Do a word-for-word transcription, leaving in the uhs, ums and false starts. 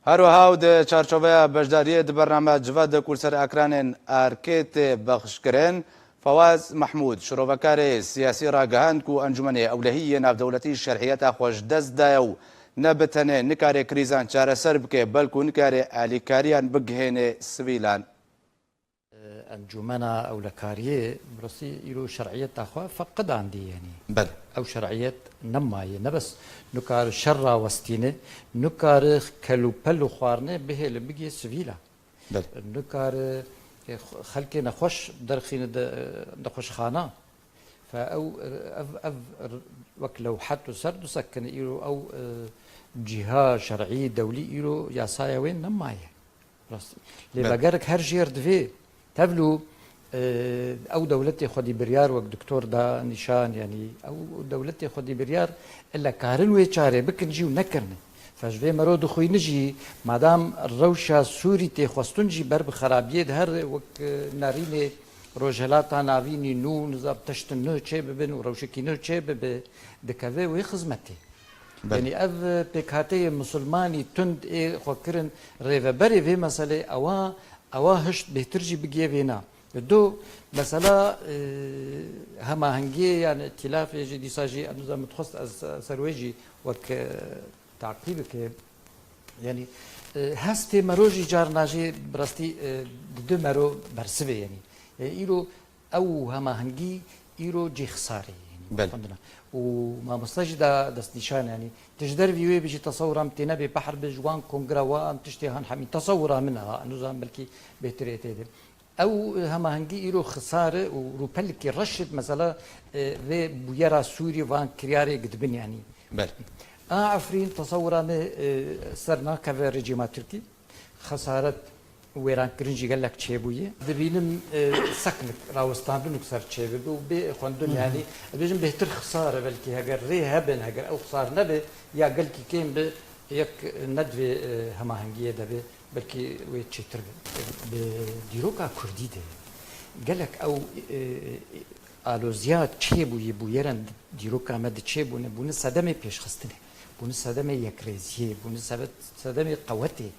Her wiha û di çarçoveya beşdariyê di bername Civa de ku li ser ekranên Erkê tê bexşkirin, Fawaz Mehmûd, şirovekarê siyasî ragihand ku Encûmenê Ewlehî yê Navdewletî şer'iyeta xwe ji dest daye û ne bi tenê nikare krîzan çareser bike, belkû nikare alîkariyan bigihêne sivîlan. Encûmena Ewlekariyê bi rastî îro şer'iyeta xwe feqidandî, yanî Belê. ew şer'iyet nemaye, ne bes nikare şer rawestîne, nikare kelûpel û xwarine bihêle bigê sivîla. Belê. Nikare, e, xelkê nexweş derxîne di, nexweşxana. Fe ew, ev, ev wek lewhet û ser disekine îro ew, e, cîha şer'î, dewlî îro yasaya wê nemaye. Rast. Lê Belê. vegerek her jêr divê. Tevlû, e, ew dewletê xwedî biryar wek doktor da nîşan, yanî ew dewletê xwedî biryar illa karin wê çarê bikin jî û nekirine. Fe ji vê mero dixwîne jî, madam rewşa Sûrî tê xwestin jî ber bi xerabiyê dihere, wek, e, nerînê Rojhelata Navînî nû, nizam tiştin nû çê bibin û rewşekî nû çê bibe, dikeve wê xizmetê. Belê. Yanî ev pêkhateyê misilmanî tund ê xwe kirin rêveberê vê meselê, ewa, ewa hişt bêhtir jî bigihê vêna. Do, mesela, e, hemahengiyê yan îtîlafê jî dîsa jî em nizanim dixwest ez ser wê jî wek, e, taqî bike. Yanî, e, hestê mero jî carna jî bi rastî, e, di du mero bersivê, yanî. E, îro ew hemahengî îro cê xisarê, yanî, Belê. xwendina. Û mamoste jî da destnîşan, yanî, tu ji dervî wê bijî, tesewira min tê nebê, behr bi ji wan kongra wa em tiştê han hemî tesewira min e, ha, nizam belkî bêhtirê tê de. Ew hemahengî îro xisar e û rûpelkî reş e, mesela, e, vê bûyera Sûrî van kiryarê gidibin, yanî. Belê. A Efrîn tesewira me, e, ser nakeve rejîma Tirkî. Xesaret, wêrankirin jî gelek çêbûye. Dibînim, e, seknik, rawestandinok ser çêbibe û bê xwendin, yanî, dibêjin bêhtir xisar e belkî heger rê hebin, heger ew xisar nebe ya gelkî kêm be, yek nedivê, e, hemahengiyê de be, belkî wê çêtir be. Bi dîroka kurdî de gelek ew, e, aloziya çêbûyî, bûyerên dîroka me de çêbûne, bûne sedemê pêşxistinê, bûne sedemê yekrêziyê, bûne sebe-, sedemê qewetê.